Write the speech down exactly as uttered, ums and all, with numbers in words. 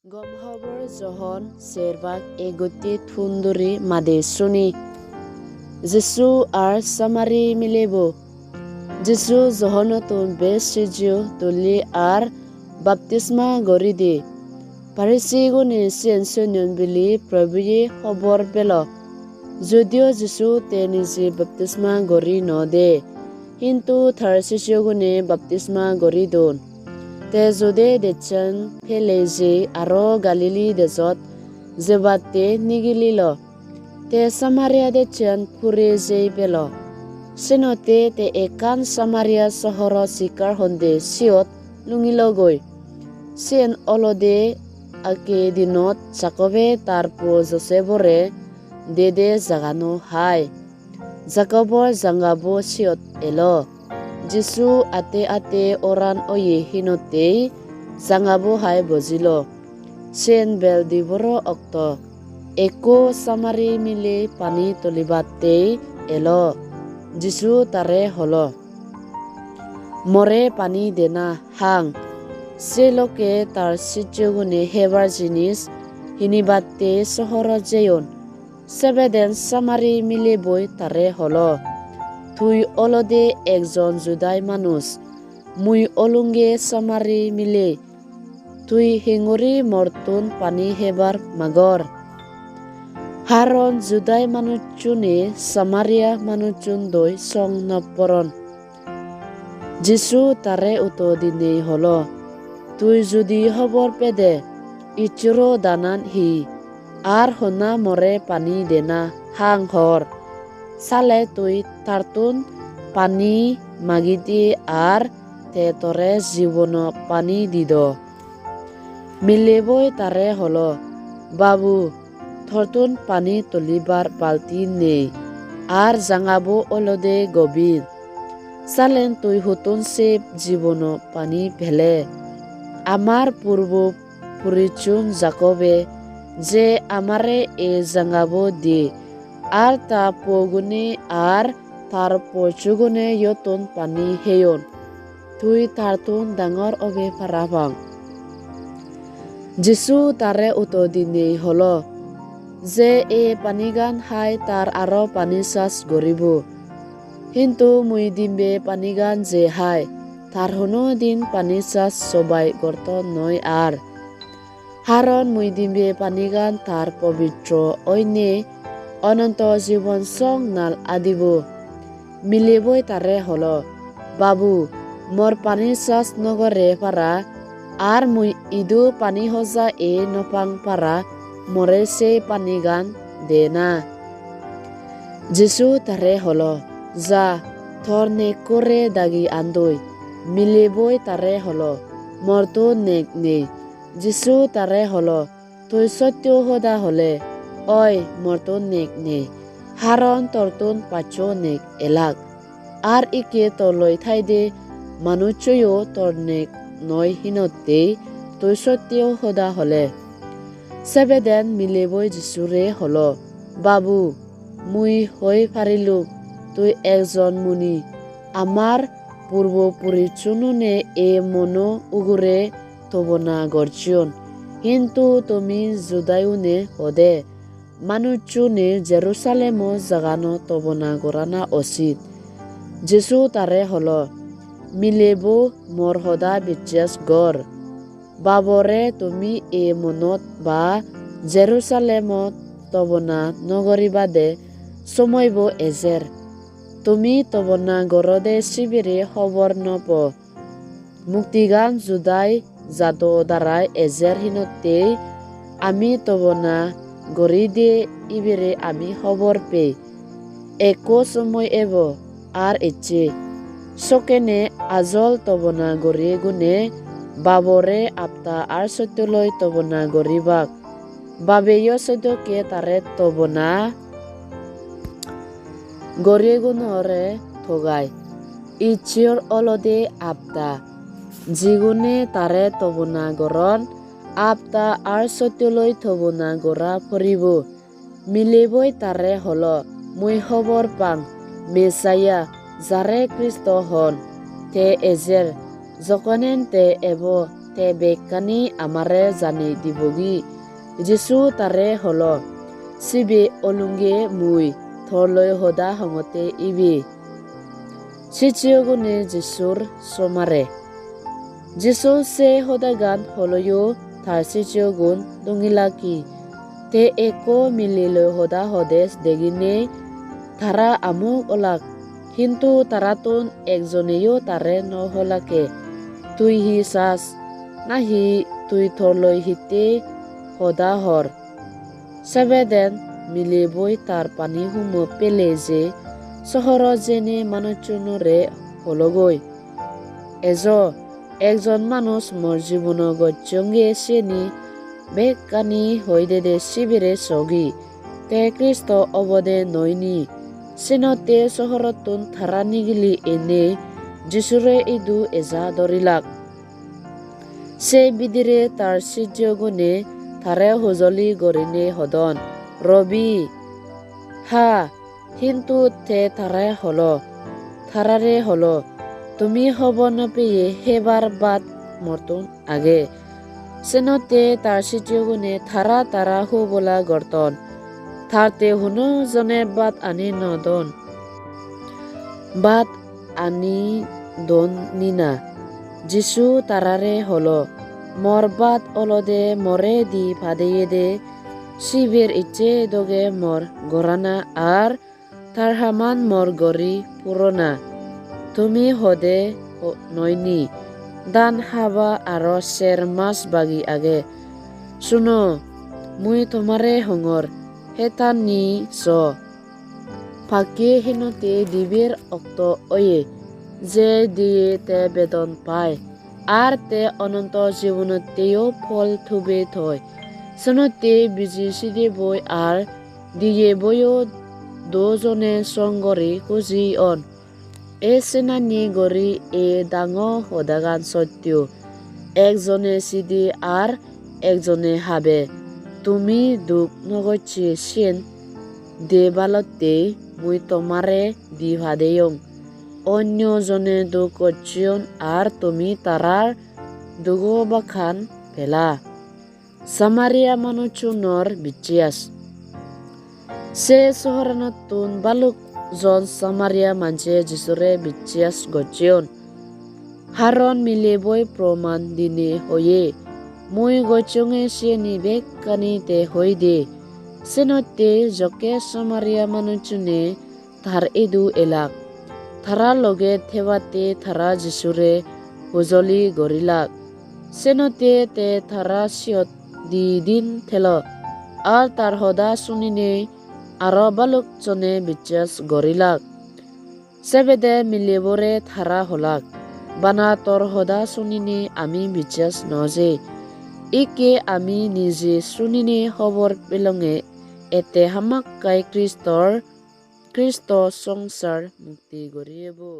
Gom hobor Johon serbak egotte thun duri made suni. Jisu ar Samari milebo. Jisu Johonottun bej sijo tuli ar baptisma gori de. Parisigune siyen sunon bili Probuye hobor pelo. Judio Jisu te nije baptisma gori no de, hintu tar sijogune baptisma gori don. Te Jude dejchan pele je aro Galili dejot jebatte nigililo. Te Samaria dejchan pure jei pelo. Senotte te ekkan Samaria sohoro sikkar honde siyot lungilogoi. Siyen olode age dinot Jakobe tar puo Josebore dede jagano hai. Jakobor jangabo siyot elo. Jisu ate ate oran oye hinottei jangabo hai bojilo. Siyen bel diboro okto. Ekko Samari mile pani tolibattei elo. Jisu tare holo, "More pani dena hang." Se lokke tar sijjogune hebar jinis hinibatte sohorot jeyon. Sebeden Samari mileboi tare holo, "Tui olode ekjon Judai manuj, mui olunge Samari mile. Tui hingori mortun pani hebar magor?" Haron Judai manuchchune Samaria manuchchun doi song no poron. Jisu tare uttor dinei holo, "Tui judi hobor pede, Issoro danan hi, ar honna more pani dena hang hor, sale tui tartun pani magidi ar te tore jibono pani dido." Mileboi tare holo, "Babu, tortun pani tolibar balti nei, ar jangabo olode gobir. Salen tui huttun se jibono pani pele? Amar purbo purichun Jakobe je amare e jangabo di, ar ta pogune ar tar pochugune iyotun pani heyon. Tui tartun dangor obe parapang." Jisu tare uttor dinei holo, "Je e panigan hai tar aro pani sas goribo. Hintu mui dimbe panigan je hai, tar hono din pani sas sobai gorto noi ar. Haron mui dimbe panigan tar pobitro oine ononto jibon song nal adibo." Mileboi tare holo, "Babu, mor pani sas nogore para, ar mui idu pani hoja e nopang para, more se panigan dena." Jisu tare holo, "Ja, tor nekkore dagi andoi." Mileboi tare holo, "Morto nek nei." Jisu tare holo, "Tui sotto hoda hole, oi, morto nek nei, haron tortun paccho nek elak. Ar ikke toloi thaide manuchchoyo tor nek noi hinottei tui sotto hoda hole." Sebeden mileboi Jisure holo, "Babu, mui hoi parilung, tui ekjon muni. Amar purbo purichunune e mono ugure tobona gorjon. Hintu tumi Judaiune hode manuchchune Jerusalemo jagano tobona gorana osit." Jisu tare holo, "Milebo, mor hoda bichas gor. Babore tumi e monot ba Jerusalemot tobona nogoribade somoibo ejer. Tumi tobona gorode sibere hobor no po. Muktigan Judai jado darai ejer hinottei ami tobona goride ibere ami hobor pei. Ekko somoi ebo, ar ecche. Sokkene ajol tobona goriyegune Babore apta ar sottoloi tobona goribak. Babeyo sodokke tare tobona goriyegunore togai. Issor olode apta. Jigune tare tobona goron, apta ar sottoloi tobona gora poribo." Mileboi tare holo, "Mui hobor pang, Messiah, jare Kristo hon, te ejer. Jokonen te ebo, te bekkani amare jani dibogi. Jisu tare holo, "Sibe olunge mui torloi hoda hongotte ibe." Sijjeyogune Jisur somare. Jisu se hodagan holoyo tar sijjeyogun dongilak ki. Te ekko mileloi hoda hodes deginei tara amuk olak. Hintu tarattun ekjoneyo tare no holake, "Tui hi sas? Nahi tui torloi hitte hoda hor?" Sebeden mileboi tar pani humo pele je sohorot jeinei manuchunore hologoi, "Ejo, ekjon manuj mor jibono gocchonge siyeni bekkani hoi dede sibere sogi, te Kristo obode noi ni?" Senotte sohorottun tara nigili einei Jisure idu eja dorilak. Se bidire tar sijjogune tare hojoli gorinei hodon, "Robbi, ha." Hintu te tare holo, tarare holo, "Tumi hobor no peye hebar bhat mottun age." Senotte tar sijjogune tara tara hubola gorton. Tar te hono jone bhat ani no don. Bhat ani don ni na? Jisu tarare holo, "Mor bhat olode more di padeyede siber icche doge mor gorana ar tar haman mor gori purona. Tumi hode ho-, noi ni, 'Dan haba aro ser mas bagi age'? Suno, mui tomare hongor, hetan ni so. Pakke henotte diber okto oye, je diye te bedon pai, ar te ononto jibonotteyo phol tube toi. Senotte biji sideboi ar diyeboyo dojone song gori huji on." E senani gori e dangor hodagan sotto, "Ekjone sidi ar ekjone habe." Tumi duk no gocche siyen debalotte mui tomare di padeyong. Onyo jone duk gocchon ar tumi tarar dugo bakkan pela. Samaria manuchunor bicchas. Se sohoranottun balok jon Samaria manje Jisure bicchas gocchon. Haron mileboi proman dine hoye, "Mui gocchonge siyeni bekkani te hoi de." Senotte jokke Samaria manuchune tar idu elak, tara loge thebatte tara Jisure hojoli gorilak. Senotte te tara siyot di din thelo, ar tar hoda suninei aro balok jone bicchas gorilak. Sebede milebore tara holak, "Bana tor hoda suninei ami bicchas no jei. Ikke ami nije suninei hobor pelonge, ette hamakkai Kristor, Kristo songsar mukti goriyebo."